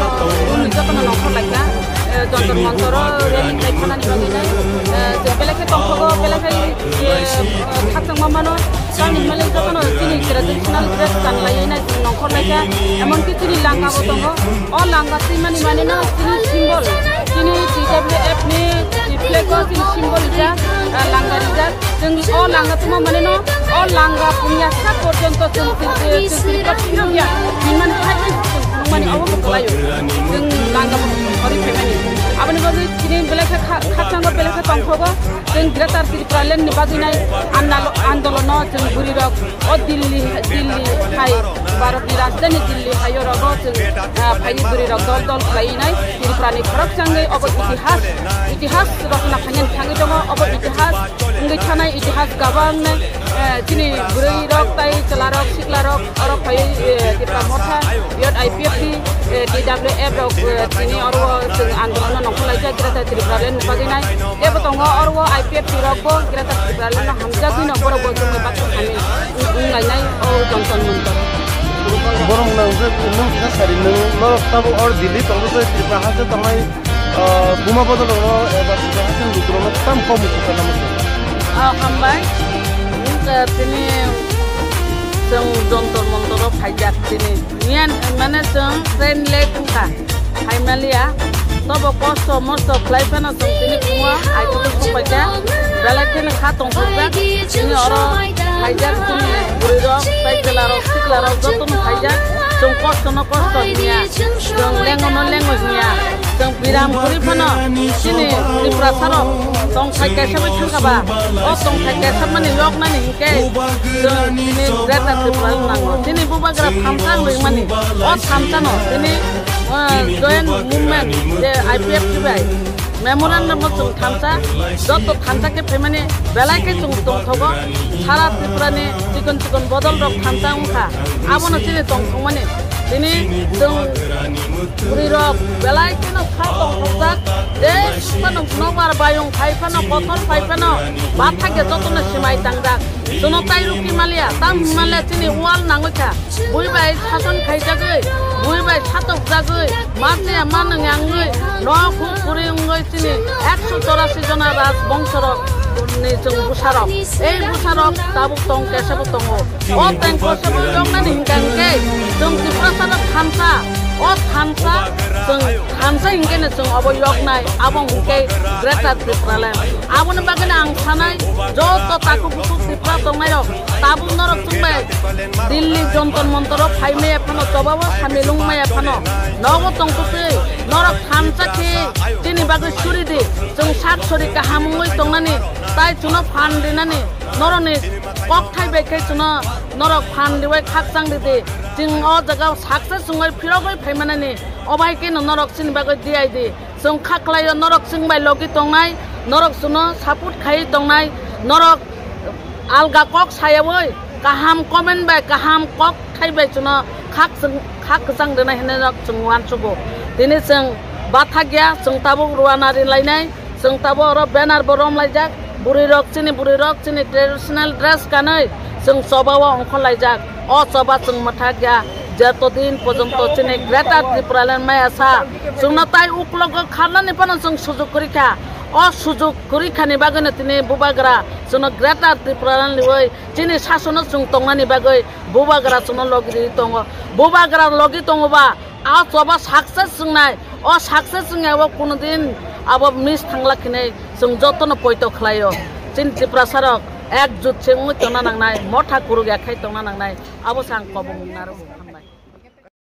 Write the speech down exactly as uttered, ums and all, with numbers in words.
jotono, jotono nongkhor laikha. Eh, Jontor Montoro rally khai thanani bagwi nai. Eh, je belai khe tongthogo, belai khe, eh, khakchangma mano. Tamni hwnmale jotono chini traditional dress kanlaiwi nai chwng nongkhor laikha, emonki chini langa bo tongo. O langa twimani manino chini symbol, chini T W F ni flag o chini symbol rijak, ah, langa rijak. Chwng o langa twima manino, o langa pungya sa porjonto chwng Tri-, chwng Tripura phirokya hinmani hai khe chwng phunukmani obo bo kwlaio. Chwng langa bo khorwi phaimani. Aboni bagwi chini belai khe kha-, khakchangma belai khe tongthogo. Chwng Greater Tipraland ni bagwi nai andalo-, andolono chwng bwrwi rok o Delhi, Delhi hai, Bharat ni rajdhani Delhi hai o rogo chwng, ah, phaiwi bwrwi rok dol dol khlaiwi nai Tripura ni khorok changwi obo itihas, itihas rok na phaiwi thangwi tongo. Obo itihas wngwi thanai, itihas gabang nai, eh, chini bwrwi rok tai chwla rok sikla rok oro phaiwi, eh, Tipra Motha, Youth I P F T, eh, T W F rok, eh, tini oro chwng andolono nongkhor laijak Greater Tipraland ni bagwi nai. Tebo tongo oro I P F T rok bo Greater Tipraland no hamjagwi no borok bo chwngni baksa thani wng lainai o Jontor Montor. Borok nang je nwng kisa sari nwng norok tabuk or Delhi tongo je Tripura haste tongnai, ah, buma bodol rok no eba Tripura haste ni lukurok no tam kok muchung kha nang. Ah, hambai. Wngkha tini chwng Jontor Montor o phaijak tini. Niyan mane chwng train late wngkha. Phaimaliya, tobo kosto mosto khlai phano chwng tini phungo aithuku sokpaikha, belai kheno kha tongthokjak, tini oro phaijak chini bwrwirok, tei chwlarok, siklarok jotono phaijak, chwng kostono kosto hinya, chwng lengono lengo hinya, chwng biram kwrwi phano chini Tiprasarok tongthai kaisa bai thangkha ba, o tongthai kaisa mani yoknani hinkhe chwng tini Greater Tripura nango. Tini bubagra thamsa wng ringmani, o thamsano tini ah, joint movement je I P F T bai memorandum o chwng thansa, joto thansa khe phaimani belai khe chwng tongthogo, sara Tripura ni chikon chikon bodol rok thansa wngkha, abono chini tongthokmani tini chwng bwrwi rok belai kheno kha tongthokjak, je phano nokbar bayung phai phano kothor phai phano bathakya jotono simai tangjak, chwngno tai rukti maliya, tam hinmale chini wal nangwi kha. Bui bai sason khaijagwi, bui bai satokjagwi, ma chaya ma nwngyangwi, nok huk kwrwi wngwi chini ekso chorasi jona raj bongsorok Ni chwng bwsarok, ei bwsarok tabuk tong kesebo tongo. O tong kesebo yoknani hinkha hinkhe chwng Tiprasarok thansa, o thansa chwng thansa hinkhe no chwng obo yoknai, abo hinkhe Greater Tipraland. Aboni bagwino ang sanai, joto takhuk bukhuk Tripura tongnairok, tabuk norok chwngbai Delhi Jantar Mantaro phai maya phano, chobao samilung maya phano, nogo tongtwtwi norok thansa khe chini bagwi suri di. Chwng sak sori kaham wngwi tongnani, tai chwngno phan rinani, norokni kokthai bai khe chwngno norok phan riwi khakchang ridi. Chwng o jagao success wngwi phirogwi phaimanani, obo hai kheno norok chini bagwi D I D. Chwng kha khlaio, norok chwng bai logi tongnai, norok chwngno support khaiwi tongnai, norok alga kok sayawi kaham comment bai kaham kokthai bai chwngno khak chwng, khak kwchang rwnai hinwi norok chwng uansugo. Tini chwng bathakya, chwng tabuk ruana rinlainai, chwng tabuk oro banner bo romlaijak, bwrwirok chini bwrwirok chini traditional dress kanwi chwng chobao ongkhorlaijak. O choba chwng mwthakya, jotodin porjonto chini Greater Tipraland maya sa, chwngno tai uklogo kharnani phano chwng sujuk kwrwi kha. O sujuk kwrwi khani bagwino tini bubagra chwngno Greater Tipraland liwi chini sasono chwng tongnani bagwi bubagra chwngno logi tongo. Bubagra logi tongoba, o choba success wngnai, o success wngya o kunudin abo miss thangla khinai chwng jotono poito khlaio. Chini Tiprasarok ekjut se wngwi tongna nangnai, motha kuruk ya khai tongna nangnai, abo se ang kobong narwgo. Hambai.